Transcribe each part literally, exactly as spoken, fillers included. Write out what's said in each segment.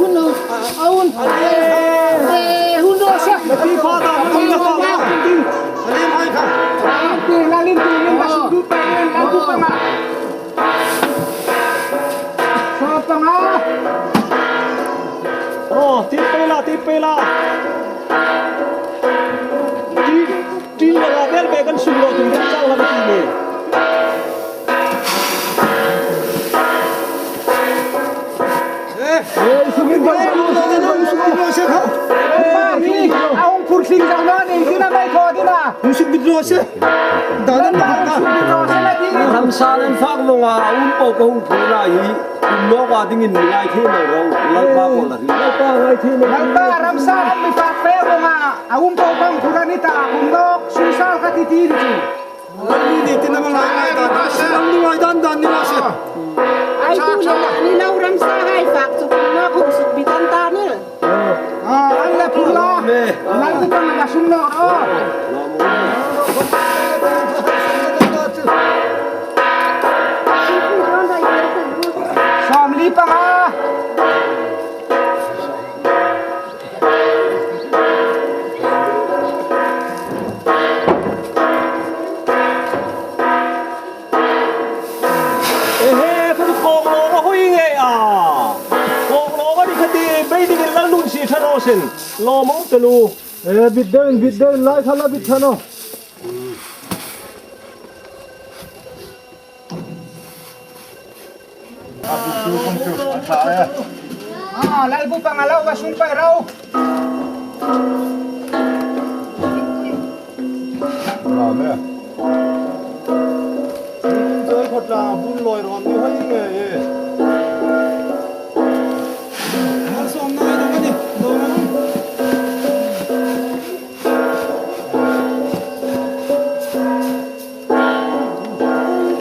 hun lo. A hun. Eh, hun lo se. Ti pa ta, hun lo se. Lalin ti, lalin ti, lalin ti, lalin ti, lalin ti. Sawt panga. Oh, ti pei la, ti pei la. Ti, ti la la, bel bel kan sum lo, ti kan chau la ti ni. Eh, eh, sum lo, sum lo, sum lo, sum lo. Eh, a hung phur sing jang lo ni, ti na mai kho ti na. Hung sing bit lo se. Dan dan dan. Ramsa lam fak vong a, um po ko hung phur lai hi. Um lo ka dingin mi ngai thei lo ro. Lalpa ko la ri. Lalpa ngai thei lo. Lalpa ramsa lam mi fak pe vong a, a um po ko hung phur a ni ta, um lo, sum sal ka ti ti ni chu. Ni ni ti na ma ngai ngai ta. Lam ni ngai dan dan ni ma se. Ai tu ni la ni lo ramsa hai fak chu, um lo ko suk bi dan ta ni. Ah, an la phur la. Lal tu pang la sum lo. Oh. Sawmli panga. Ehe, kha kawng lo a hui nge a. Kawng lo a ni kha ti, bei dingin Lalnunsi ṭha naw sin. Lawm um taluo. Eh, bit deuin, bit deuin, lai kha la bit ṭha naw. Ah, Lalbu panga lo va sung pai ro. Ram e. Choi khawtlang bul loi rom ni hoi nge e. Mal som nai dong ani, dong ani.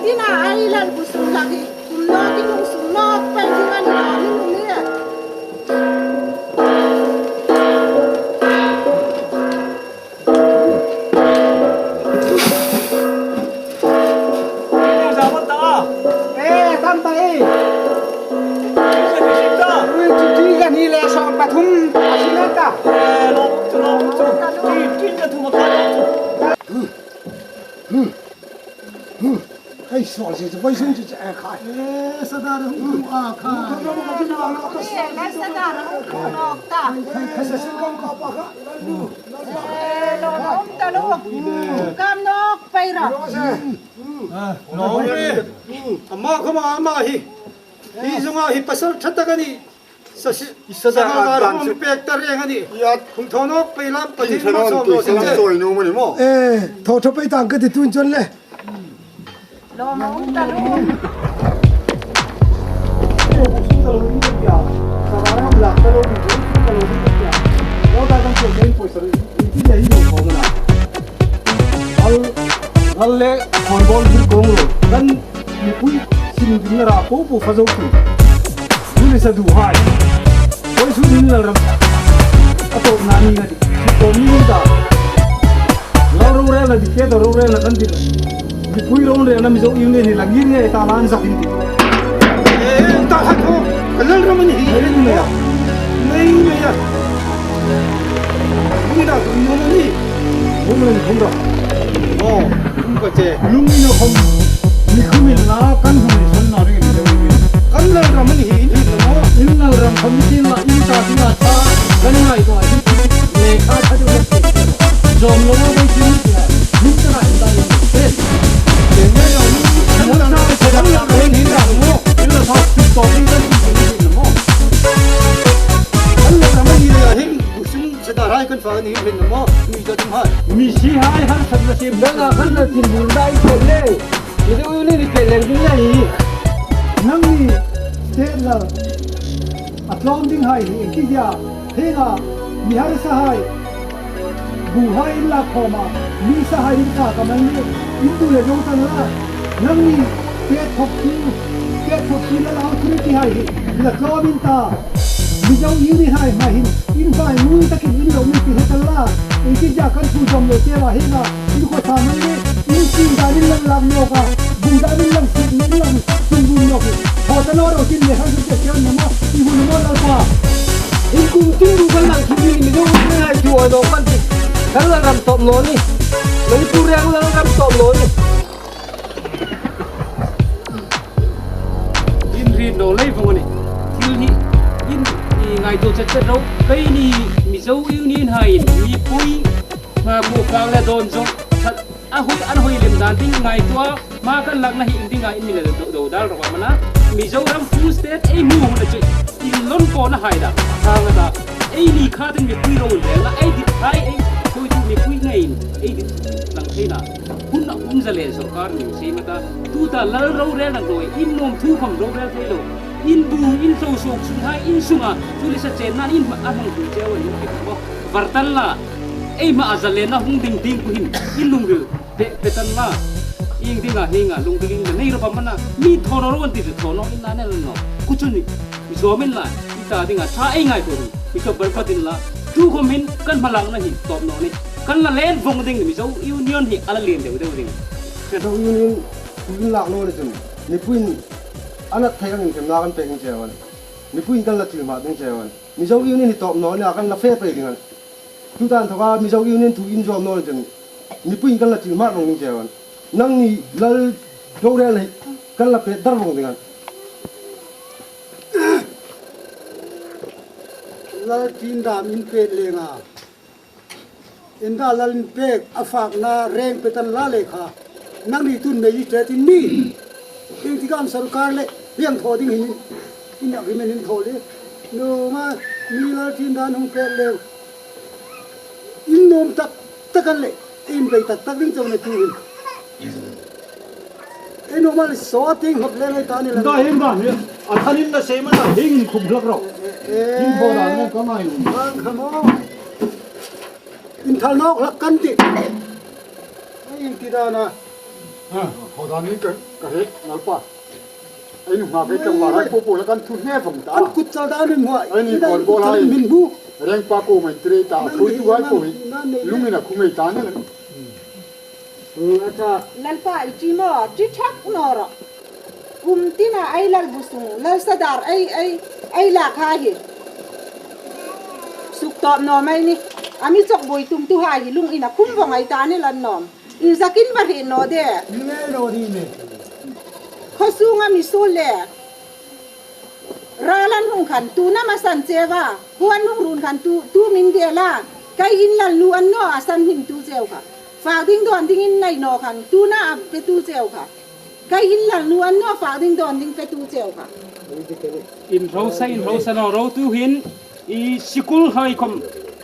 Tina ai Lalbu sung lak hi, kum nawk i lung sung nawk pei ding a ni a, ni lung ni a. Ui, zawm ta. Eh, tam ta e. Ui, chu ti ka ni le sawm pathum a si na ta. Eh, lo, lo, chu. Ti, ti ka thum ka. Hmm. Hmm. Hmm. Ei, suol si chu, voi sun chu, chu, eh, khai. Eh, Sadar hung tum a khai. Hung tum a khai. Eh, Sadar hung tum nawk ta. Khai, khai, sa sin kam ka pa kha. Eh, lo, lo, ta lo. Kam nawk pei ra. Ah, nawk ri. Ama khawma ama hi. Hi zunga hi pasal ṭha tak a nih. Sa si, sa sa sa dan chu pek ta reng a nih. Ya. Hung thaw nawk pei lam, Pathien hung thaw nawk pei lam. Eh, thaw thaw pei tang ka ti tun chun le. Lo ma um ta lo. Al, al le, kon bol di kong lo. Kan Mipui sin ding na ra po po fa zo tu. Dul le sa du hai. Koi su din Lalram. A to na ni nga di. Su to ni ta. Lal rorel na di ke to rorel na kan di. Mipui rorel na Mizo Union ni la ngir nge ta lan za hin di. Eh, ta ha to. Lalram ni hi. Nei ni ya. Nei ni ya. Ni da du ni ni. Bung le ni bung ra. Oh. Lungina khom, ni khom in la kan hung ni son na ring ni. Kan Lalram ni hi in hin na maw. In Lalram khom ni tin la, in ta tin la ta, kan ngai ko a hin. Le ka ta du le. Zom lo ma bai tin ni la. Ni ta la in ta in. Ni ne lo ni. Kan Lalram ni la maw. In la ta tu to ni kan ni na maw. Kan Lalram ni la hin. Sung sa da rai kan fa ni hin na maw, mi ta tum hai. Mi si hai har sat na sim. Dang a kan na tin bul dai ko le. Ni de u ni ni pe leng ding lai. Nang ni state la. A tlawm ding hai ni ki dia. He nga mi har sa hai. Bu hai in la khoma. Mi sa hai in ka ka man ni. In tu le jong tan la. Nang ni state thok tu. State thok tu la authority hai hi. La tlawm in ta. Mizo Union hai hma hin, in hmai nui takin in lo mi ti heta la. In ti ja kan thu zom lo te la hi la. In ko sa mai le, in tin da min lang lang no ka. Bung da min lang sik min lang sung bung no ki. Ho ta no ro tin le han te ke no ma. I hu no ma la pa. In kum tin du kan lang ki mi mi do ni hai tu a do kan ti. Kan la ram top no ni. Manipur yang la ram top no ni. In hriet naw lei vong a nih. Thil hi in, i, ngaituo chet chet ro. Keini Mizo Union hai in mipui hma bu kang le dawn zong that a hoi an hoi lem dan ding ngaituo a. Hma kan lakna hi in dinga in mi le do, do dal ro mana. Mizoram full state ei hmu hun a chu in lon ko na hai da. Thang a da. Eini kha tin mipui ro le la ei dit hai ei. Koi tu mipui ngai in ei dit lang thei na. Hun a hun za le sawrkar ni sei ma ta. Tuta lal rorel na doi, in nuom thu khom rorel thei lo. In bu, in tlo suok sunghai, in sunga, chu le sa chen nan in hma a hmang thu cheu a ni ti maw. Var tan la, ei hma a za le na hung ding ding ku hin, in lungril pe, pe tan la. Ieng dinga, hienga, lungril in nei ro pa mana, mi thaw naw ro an ti chu thaw naw in na ne lo naw. Ku chu ni, mi zawm in la, i ta dinga, ṭha ei ngaituo. Mi thaw bar pa tin la, tu khom in, kan hma lakna hi, tawp naw ni. Kan la len vong ding ni, Mizo Union hi, a la len deu deu ding. Mizo Union, in lak naw ni chun, mipuiin, a nat thei ang in themna kan pek ding che a nih. Mipuiin kan la thil hma ding che a nih. Mizo Union hi tawp naw ni a kan la fe pei ding a nih. Tuta inthoka Mizo Union thu in zawm naw ni chun, mipuiin kan la thil hma vong ding che a nih. Nangni lal rorel hi kan la pet dar vong ding a nih. Lal tin dam in pet leng a. Inda lal in pek a fakna reng pe tan la le kha. Nangni tun mei i che tin mi. Ieng ti kan sawrkar le, hieng thaw ding hin. In agreement in thaw le. Nuom a, mi lal tin dan hung pek le. In nuom tak tak an le. In bei tak tak ding chau ne tu hin. Ei nuom a le saw ting hop le ngai ta ni la. Inda hin ba ni. A thanin la sei ma ta hieng in khum hlak ro. Eh, eh. In bo dan ne ka ngai. Ba khamo. In thal nawk hlak kan ti. Ei ti dan a. Ha, ho dan ni ka, ka he, nalpa. Ei nu nga ke ka ma rai po po la kan thu ne vong ta. An kut chal dan min hua. Ei ni kon bo lai. Min bu. Reng pa ko mai tre ta. Thu tu ai ko hi. Lungin a khum ei ta ni la. Lalpa i ti maw, ti thak naw ro. Kum tina ei lal bu sung, lal Sadar ei, ei, ei la kha hi. Suk tawp naw mai ni. A mi chawk boi tum tu hai hi lungin a khum vong ei ta ni la nuom. Inzakin va hriet naw de. Ni le lo ni le. Khaw sunga mi suol le ral an hung khan, tuna ma san cheu a, khaw an hung run khan tu, tu min de la, kei in lal nu a ni naw a san him tu cheu kha. Fak ding dawn ding in nei naw khan, tuna a pe tu cheu kha. Kei in lal nu a ni naw, fak ding dawn ding pe tu cheu kha. Inhrosa, inhrosa naw ro tu hin, i school hai khom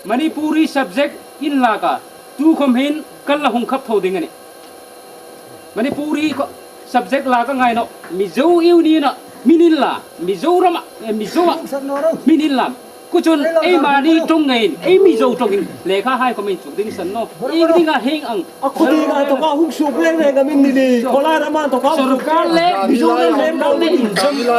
Manipuri subject in lak a, tu khom hin kan la hung khap tho ding a nih. Manipuri kho-, subject lak a ngai naw, Mizo Union-a hmin inla, Mizoram-a, eh, Mizo-a hmin inla. Kha chun ei mani ṭawng ngeiin, ei Mizo ṭawngin lekha hai khom inchuk ding san naw. Ieng dinga hieng ang. A khuti na to ka hung suk leng leng ka min ni li. Khola rama to ka hung suk. Sorkar le Mizoram lem bol ding.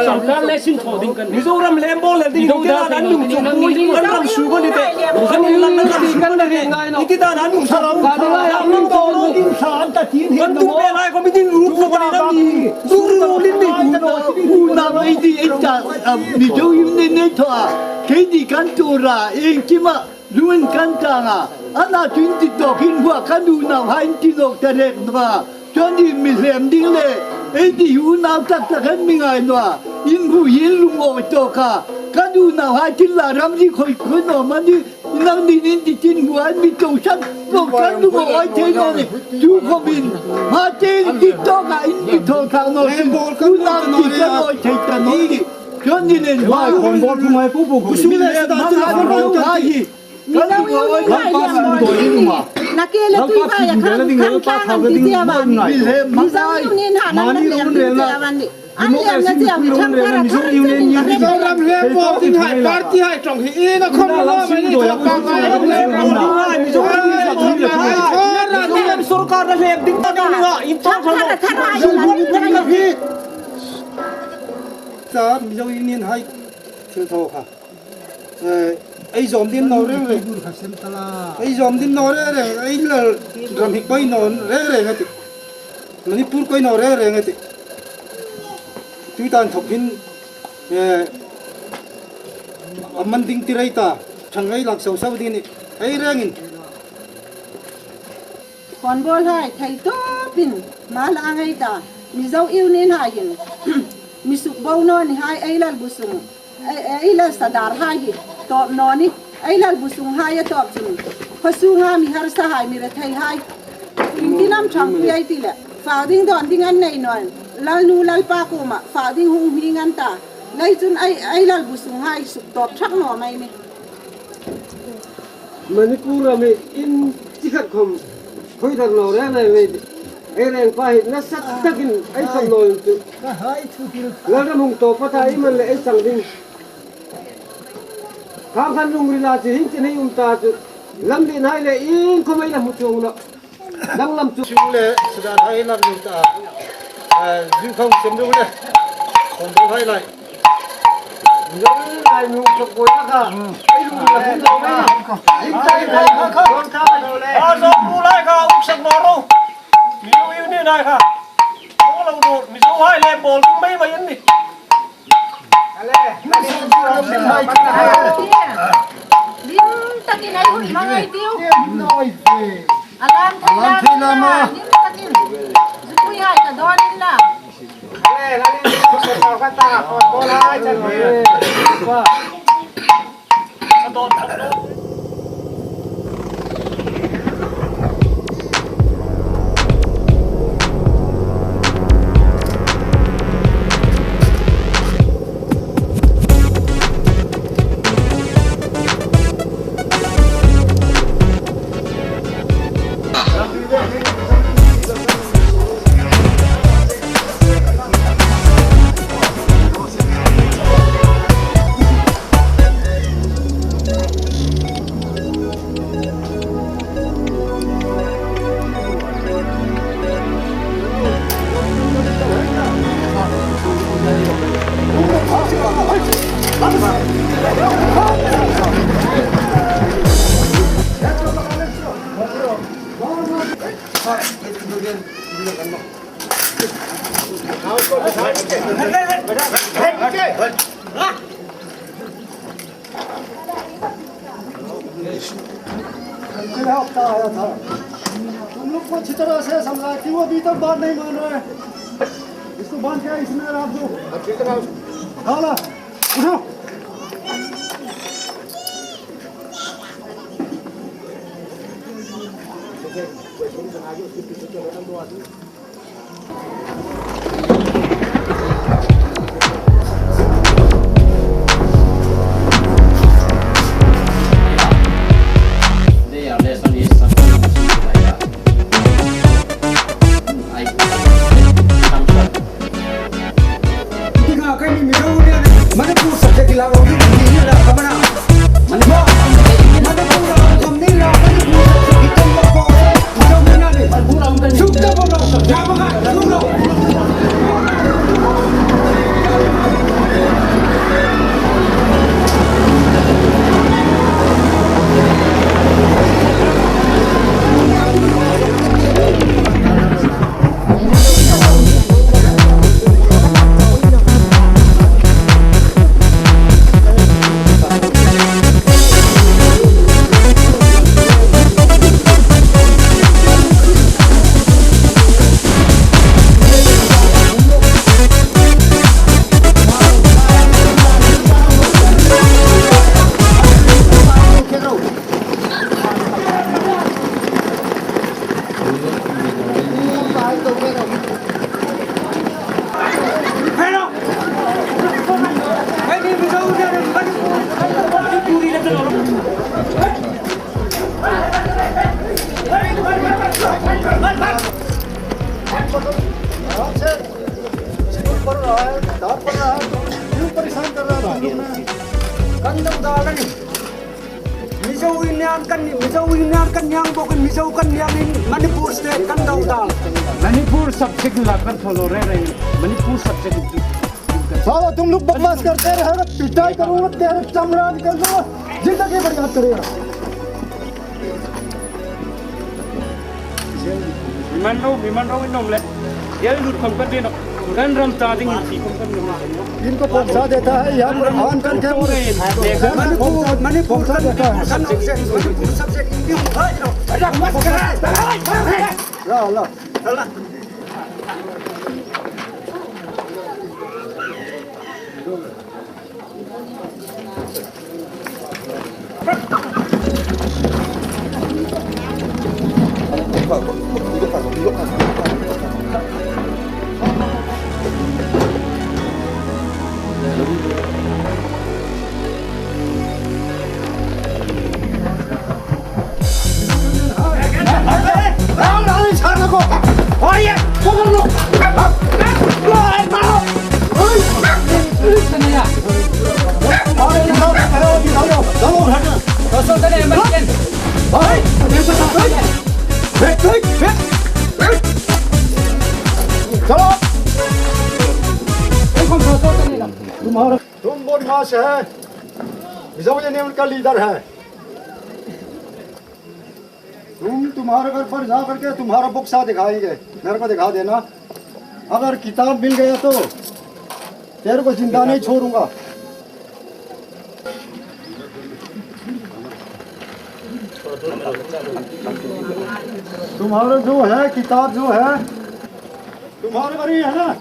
Sorkar le sin tho ding kan. Mizoram lem bol le ding. Mizo da dan nung chu ku ding kan ram su ko ni te. Kan ni lan na kan su ko ni te. Iti da dan nung sa ram. Ka da ya nung to lo ding sa an ta tin. Kan tu be lai ko mi ding ru ko ni na mi. Ru ru ni ni. U na mai di e ta. Mizo im ne ne to a. Kei di kan tu ra. Ieng kima. Lung kan tang a, ana twenty tawk in hua kan unauhai in ti nawk ta rek naw a. Chuan in mi hlem ding le, ei ti unau tak tak an mi ngai naw a. In hu in lungawi tawk a, kan unauhai thil la ramri khoi khoi naw mani, nangnin in ti tin hua an mi to san, lo kan lungawi thei naw ni. Chu khawmin, hma te in ti tawk a, in ti thaw thlang naw sin, unau ti kan awi thei ta naw ni. Chuan in en hma, Mizo Union hai liam naw ni. Na ke le tui vai a khang khang khang an ti chiam a ni. Mizo Union ha nang nang liam ding chiam a ni. An liam na chiam ni chang kar a khang chiam ni. Mizoram hlem bol ding hai party hai ṭawng hi in a khom lo mai ni chang kar ngai lo le. Mizoram sorkar a hlem ding ta ding ni ha. In chang kar a khang ngai lo. Cha Mizo Union hai thil thaw kha. Eh, ei zawm ding naw reng reng. Ei zawm ding naw reng reng, ei lal ram hi koi naw reng reng a tih. Manipur koi naw reng reng a tih. Tui tan thawk hin, eh, a man ding ti rei ta, thang ei lak sau sau ding ni. Ei rengin. Konbol hai, thei tawpin, hma la ang ei ta, Mizo Union hai hin, mi suk bo naw ni hai ei lal bu sung. Ei, ei lal sadar hai hi, tawp naw ni, ei lal bu sung hai a tawp chun, khaw sunga mi harsa hai, mi rethei hai. Ieng tin am ṭhangpui ei ti le, fak ding dawn ding an nei naw, lal nu lal pa kuoma, fak ding hung hming an ta. Lei chun ei, ei lal bu sung hai suk tawp thak naw mai ni. Manipur ram hi in chi khat khom khoi dar lo reng reng ei, ei reng pa hi nasa takin ei khom lo chu. Lal ram hung tawp a ta ei man le ei chang ding. Khang khan lungrila chi hing chin hei um ta chu. Lam lien hai le in khom ei la hmu chuong lo. Danglam chu. Chung le, sudan hai lam ni ta. Ah, zu khang sem dung le. Khom dung hai lai. Dung lai nu chu koi la kha. Ai lu la hun lo na. Ai tai lai kha kha. Don kha lo le. Ah, zo ru lai kha, uk sak no ru. Mizo Union hai kha. Ko lo ru, Mizo hai le bol dung mai mai an ni. Lim takin ei hun hmang ei tiu. A lam thei lam a. Lim takin. Zupui hai ka dawn in la. तुम लोग को अच्छी तरह से समझा कि वो अभी तक बात नहीं मान रहे हैं। इसको बांध के इसमें रख दो। डाला, उठाओ। Kan dau dal a nih. Mizo Union kan nih, Mizo Union kan ni ang bawk, Mizo kan ni angin Manipur State kan dau dal. Manipur subject la kan thaw naw rei rei. Manipur subject. साला तुम लोग बकवास करते रहेगा, पिटाई करूंगा, तेरे चमड़ा निकल जाएगा, जिंदगी बर्बाद करेगा। Miman ro, miman ro, inom le. Ye lut khom kan ding naw. Kan ram ta ding, thi khom kan ding naw. इनको पहुंचा देता है, यहाँ पर आन करके वो Manipur, Manipur पहुंचा देता है। Manipur subject, Manipur subject, Hindi hum hai no. अरे मत कर। ला, ला। तुम बदमाश है, मिजो यूनियन का लीडर है। तुम, तुम्हारे घर पर जा करके तुम्हारा बक्सा दिखाएंगे, मेरे को दिखा देना। अगर किताब मिल गया तो तेरे को जिंदा नहीं छोड़ूंगा। तुम्हारा जो है, किताब जो है, तुम्हारे घर ही है ना?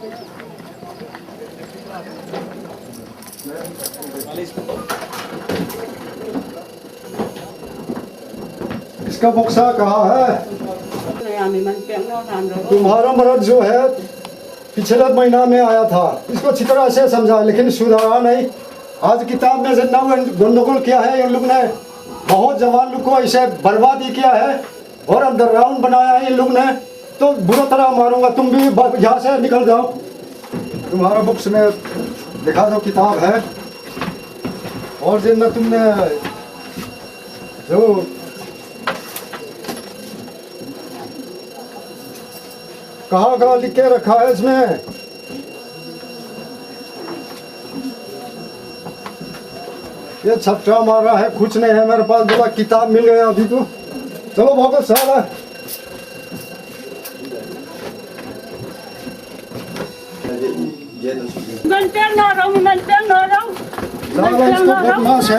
इसका बक्सा कहाँ है? तुम्हारा मर्द जो है, पिछले महीना में आया था, इसको अच्छी तरह से समझा, लेकिन सुधरा नहीं। आज किताब में जितना गंडगोल किया है इन लोग ने, बहुत जवान लोग को ऐसे बर्बाद ही किया है। और अंडरग्राउंड बनाया है इन लोग ने, तो बुरी तरह मारूंगा, तुम भी ब-, यहाँ से निकल जाओ। तुम्हारा बुक्स में दिखा दो, किताब है। और जिन तुमने जो कहाँ कहाँ लिख के रखा है इसमें, ये छपटा मारा है, कुछ नहीं है मेरे पास, बोला किताब मिल गया अभी तो। चलो भागो साला। Manipur no rong, Manipur no rong. साला इसको बदमाश है,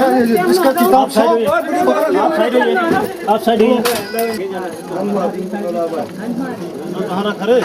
इसका किताब आप साइड होइए, आप साइड होइए, आप साइड होइए। कहाँ रखा रे?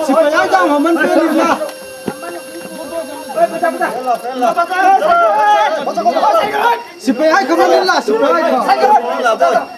Sipai ai dang haman pe ni la. Sipai ai kha man ni la, sipai ai kha.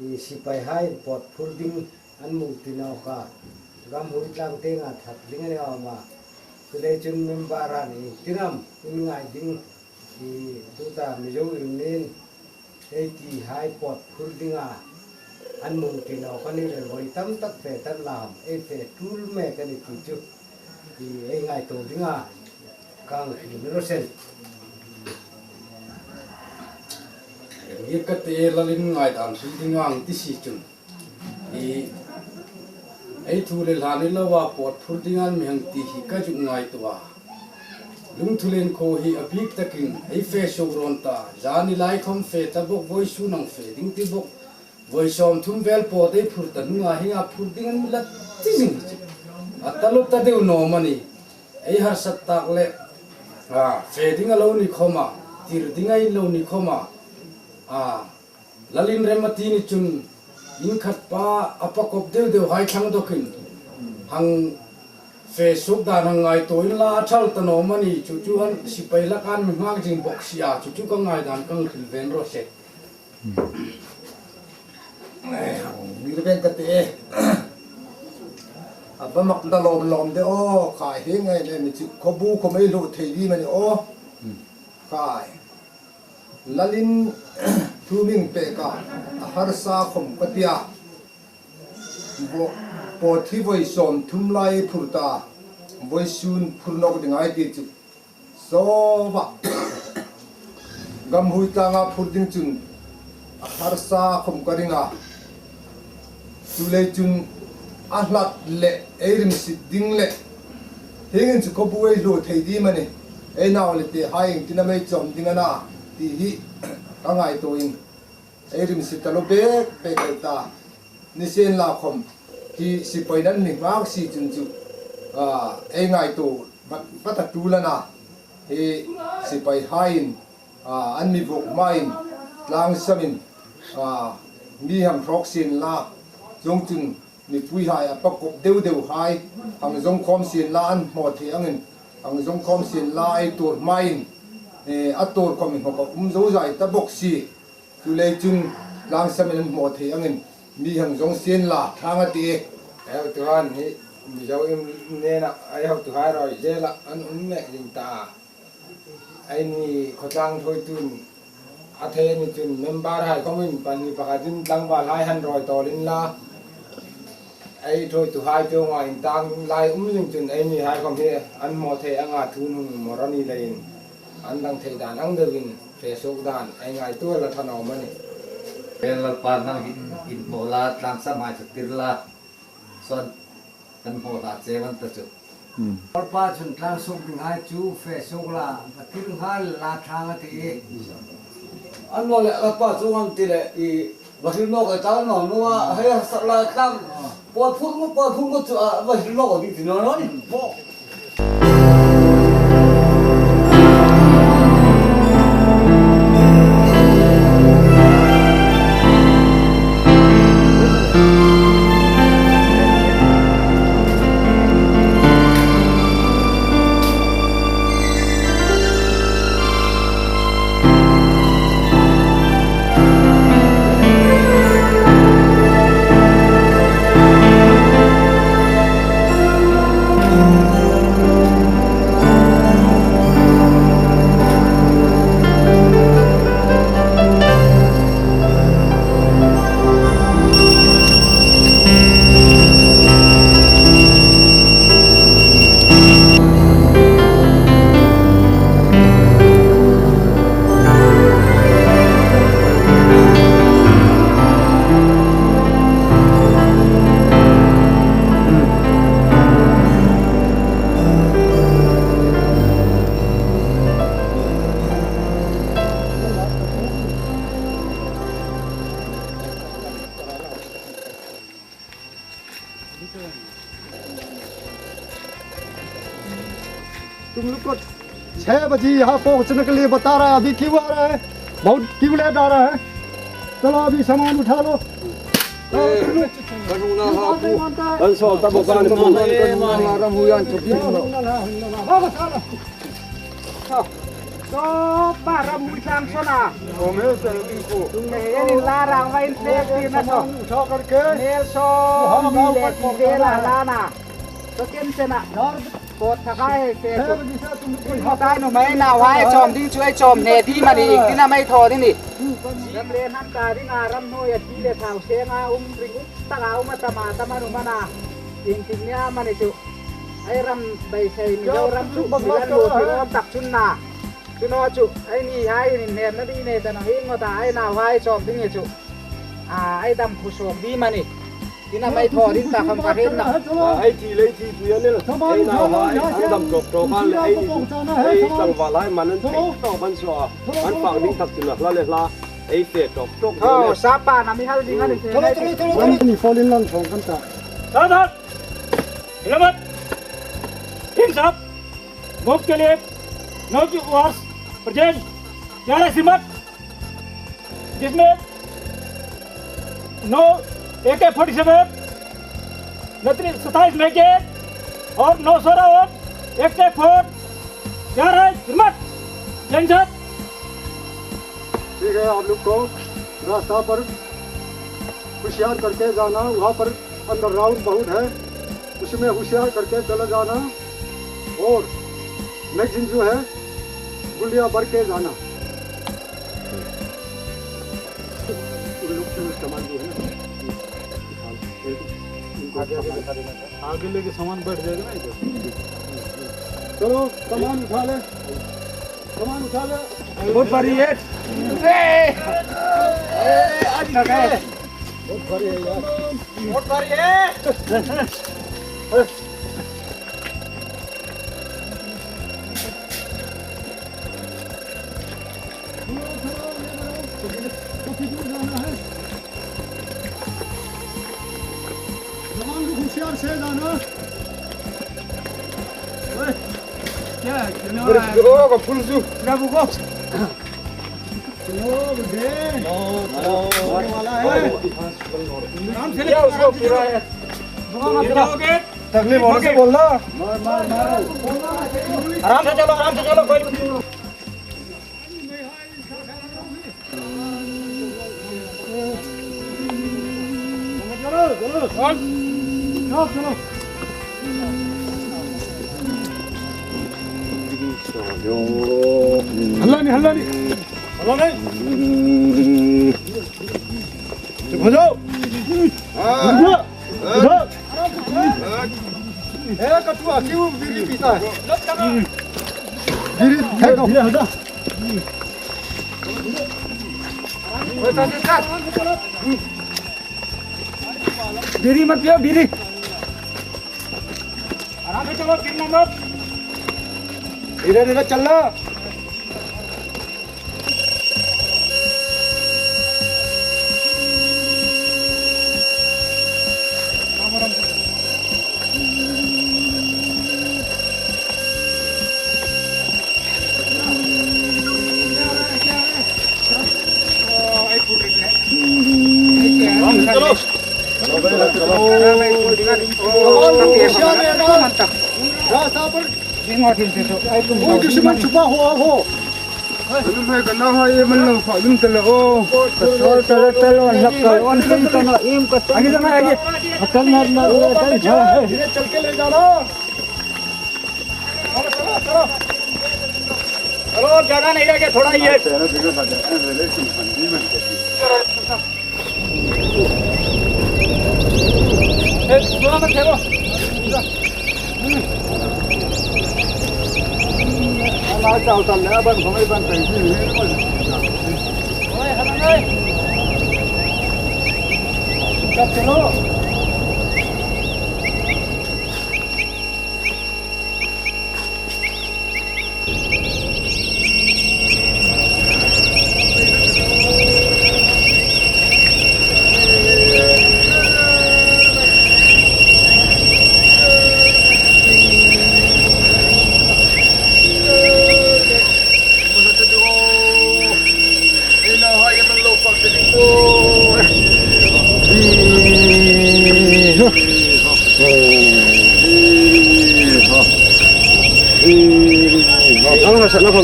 I sipaihai pawt phur ding an mung ti nawk a, gam hui tlang tienga that ding a ni awm a. Chuleiin chun member-hai iengtin am in ngai ding, i tuta Mizo Union ei tihai pawt phur dinga an mung ti nawk a ni leh voi tam tak fe tan la am, ei fe tul mek a ni ti chu i ei ngaituo dinga kan hril ni raw se. Hi ka ti, lalin ngaidan hril ding ang ti si chun, i ei thu le hla ni loa pawt phur ding an mi hang ti hi ka zuk ngaituo a. Lungthulien khuo hi a bik takin ei fe suok rawn ta, zani lai khawm fe ta bawk, vawisun ang fe ding ti bawk. Voi sawmthum vel pawt ei phur ta hnunga hienga phur ding an mi la ti zing hi chu. A taluo ta deu naw am a ni. Ei harsat tak le, a, fe ding a lo ni khawma, tir ding a in lo ni khawma, a, lalin rem a ti ni chun, inkhat pa a pakop deu deuhai thlang dawkin, hang fe suok dan hang ngaituo inla a thal ta naw am a ni, chu chu an sipai laka an mi nghak zing bawk si a, chu chu ka ngaidan kan hril ve raw se. Ni le ben ka ti e. A va mak ta lawm lawm de aw, khai hi ngai le mi chu khaw bu khaw mei lo thei di mani aw. Khai. Lalin thu mi pek a, a harsa khawm ka ti a. Bo, pawt hi voi sawmthum lai phur ta, vawisun phur nawk ding ei ti chu. Saw va. Gam hui tlanga phur ding chun a harsa khawm ka ring a. Chuleiin chun a hlat le ei rimsit ding le. Hieng hin chu khaw bu ei lo thei di mani. Ei nau le tehai iengtin am ei chawm ding a na ti hi ka ngaituoin. Ei rimsit ta lo bek bek ei ta. Nisienlakhawm hi sipai nan mi nghak si chun chu, a, ei ngaituo vat, vat a tul a na. Hi sipaihaiin, a, an mi vuok hmain, tlangsamin, a, mi hang hrawk sien la. Chuongchun mipuihai a pakop deu deuhai hang zawng khawm sien la an hmaw thei angin, hang zawng khawm sien la ei tuor hmain, e, a tuor khawm inhmawk a um zo zai ta bawk si. Chuleiin chun tlangsamin an hmaw thei angin mi hang zawng sien la thlang a ti e. Ei hotuhai hi Mizo Union-a ei hotuhai rawi zela an um mek zing ta. Eini khawtlang thuoituin a thei ni chun member-hai khawmin pahni pakhatin tlangvalhai han rawi tawl inla. Ei thuoituhai peuhai intang lai um zing chun einihai khawm hi an hmaw thei anga thu hung mawr a ni leiin an dang thei dan ang deuin fe suok dan ei ngaituo la ṭha naw am a ni. Vel Lalpa, nang hin inhmaw la, tlangsamhai chu tir la. Saw kan hmaw hla che van ta chu. Hmm. Lalpa chun tlang suok dinghai chu fe suok la, va tir nghal la thlang a ti e. An lo le, Lalpa chu an ti le, i, va hril nawk ei ta naw naw a, hei a sak la tlang. Pawt phur ngut, pawt phur ngut chu, a, va hril nawk a ding ti naw naw ni. Bo. तुम लोग को छह बजे यहाँ पहुँचने के लिए बता रहा है, अभी क्यों आ रहा है? बहुत क्यों लेट आ रहा है? चलो, अभी सामान उठा लो। चलो, तुम लोग। Sopa ram hui tlang sona. Tum he se in ko. Tum he in la rang vain se ti na so. Uthao karke. Mel so. Uha mi le ti ve la la na. So ken se na. Kot thakai se tu. Ko tai nu mai na wai chom ding chu ai chom ne di mani. Ti na mai tho di ni. Ram le han ta ding a ram no ya ti le thau se nga um ring um ta nga um ta ma ta ma nu ma na. Tin tin nia mani chu. Ai ram bai sei mi lo ram chu mi lan lo ti lo tak chun na. Chu no chu, ai ni hai ni nen na di ne ta na hi ngo ta ai na hai chom ding chu. A, ai dam khu sok di mani. Ti na mai tho din ta kham ka hin na. Ai ti lei ti tu ya ne la. Ai na hai, an dam tok tok an le ai ni. Ai tang va lai man an ti tok ban so. An pang ding tak chu na hla le hla. Ai fe tok tok. Ho, sa pa na mi hal ding ani. Chalo, chalo, chalo, chalo. Ni folin lang thong kan ta. Sadan. Selamat. Insaf. मौत के लिए नौ की वर्ष प्रजेश ग्यारह सीमत, जिसमें नौ ए के forty seven, नत्री सत्ताईस मैगजीन और नौ सौ राउंड, एक टेक फोर, ग्यारह सीमत। जय हिंद। ठीक है, आप लोग को रास्ता पर होशियार करके जाना, वहाँ पर अंडरग्राउंड बहुत है, उसमें होशियार करके चला जाना। और मैगजीन जो है, गुल्लियाँ भर के जाना। उन लोग के सामान जो है ना, उनको आगे, आगे दिखा देना। आगे लेके सामान बैठ जाएगा ना इधर। चलो, सामान उठा ले, सामान उठा ले। बहुत भारी है। ए, ए, आज लगा है। बहुत भारी है यार। बहुत भारी है। जवान लोग होशियार से जाना। ओए, क्या है? क्यों नहीं हो रहा है? ओ, का फुल जू। क्या बुको? चलो, बुड्ढे। चलो, चलो। होने वाला है। आराम से क्या लेकिन, उसको आराम से पूरा चलो। है? घुमा मत, घुमा। तकलीफ होने से बोलना। आराम से चलो, आराम से चलो, कोई हल्ला नहीं, हल्ला नहीं। हल्ला नहीं। चुप हो जाओ। हाँ। ए, कटुआ, क्यों बीड़ी पीता है? बीड़ी फेंको। बीड़ी मत पियो, बीड़ी। आराम से चलो, गिरना मत। धीरे धीरे चलना। वो दुश्मन छुपा हुआ हो। अरे मैं गला हूँ, ये मन लो, फालतू चलो। चलो, चलो, चलो, लग करो, उन तुम चलो, ईम को आगे जाना, आगे। असल में ना, वो चल के ले जाना। चलो, चलो, चलो। चलो, अब ज्यादा नहीं रह गया, थोड़ा ही है।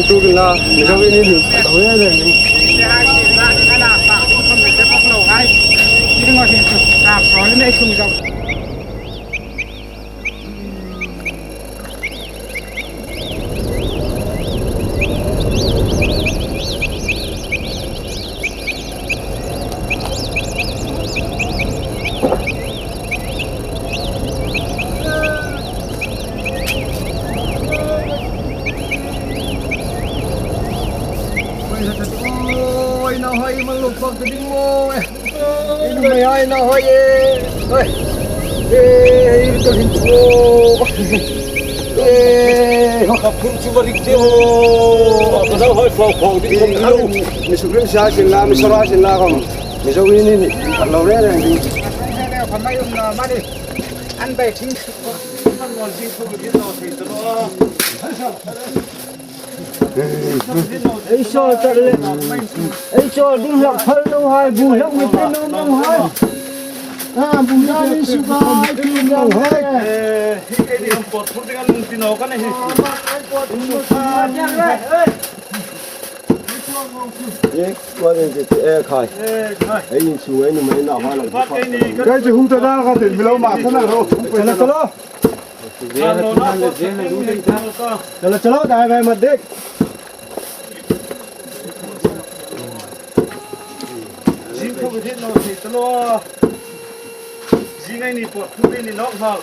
Tukin la, Mizo in ni, lo ne ne ni. Oi, nau hai, man lo pak ta ding maw, eh. Oi, nau hai, nau hai, eh. Oi. Eh, ei, to hin chu. Eh, ho. Ka phun chu va rik te ho. Ka nau hai fau fau ding. Eh, mi sukrim sa sin la, mi sara sin la kam. Mizo in ni, lo ne ne ni. An bai thing. Ei saw tar le. Ei saw ding hlak phal lo hai, bu hlak mi pe lo lo hai. A, bu hlak mi su ka, ai, tu lo hai. Eh, hi ke ni am pot, pot ding an ti no ka ne hi. Ai, pot, pot, pot. Eh, kuan in ti, eh, khai. Eh, khai. Ei in su, ei nu mai na ha lo. Pat ke ni. Kai chu hung ta da ka te, mi lo ma ka na ro. Chalo, chalo. Chalo, chalo, dai bai mat dek. Jing ko ke no se chalo. Jing ai ni pot, ni nok hal.